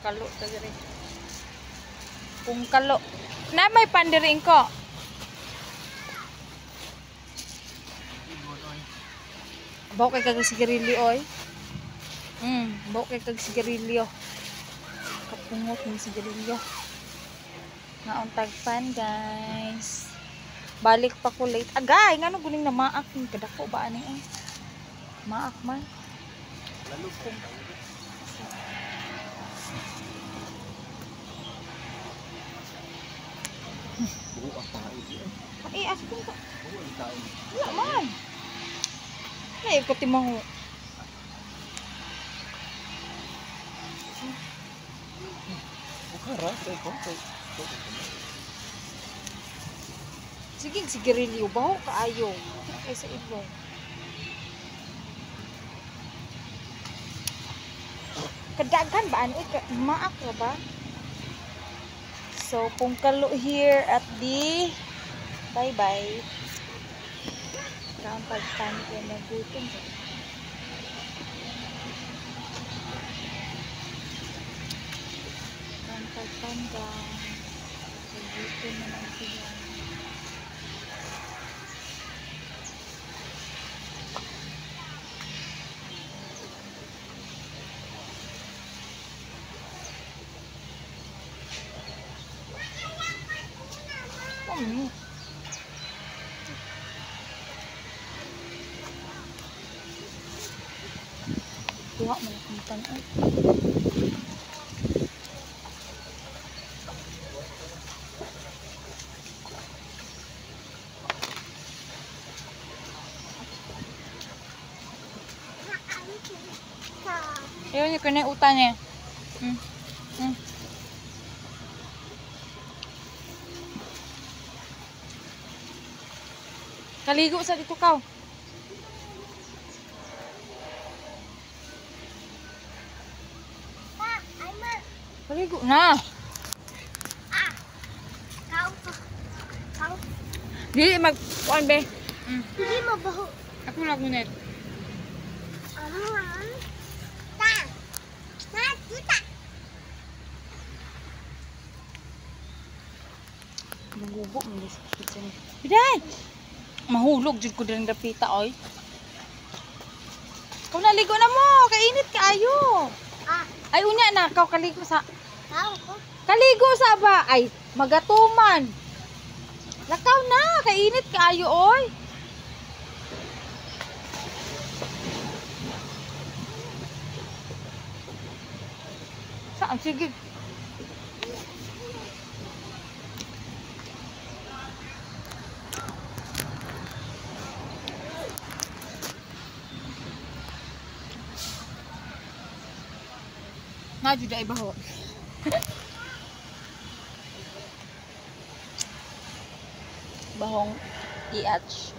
Pungkalo ta diri. Pungkalo. Na may pandiring ko. Bawo kay kag sigarilyo oy. Bawo kay kag sigarilyo. Kapungot ni sigarilyo. Naon tagpan, guys. Balik pa ko late. Agay, ngano guning na maak ni kadako ba ani eh. Maak man. Buo ang tae. Ay, asa ko. Buo ang tae. Wala man. Ay, ko timaho. Bukara kay ko kay. Sige, sigarilyo baho kaayo. Kay sa ilong. Kadaghan ba ano? Maak ra ba? So, pungkalo here at the bye-bye. Kaon pagpan ko nagutom. Kaon pagpan guys. Nagutom naman sila. Kuha mo na kung tan-aw. Ayun, yung kanya utan niya. Kaligo sa dito kaw. Kaligo na. Dili mag kuan be. Hindi mabaho. Ako lang ngunit. Ta. Na tuta. Magubo man sa kitchen. Biday. Mahulog jud ko diri dapita oy. Kaw naligo na mo, kainit kaayo. Ah. Ay unya na kaw kaligo sa. Kaw ko. Kaligo sa ba? Ay magatuman. Lakaw na, kainit kaayo oy. Saan sige. Nga jud ay baho. Bahong iach.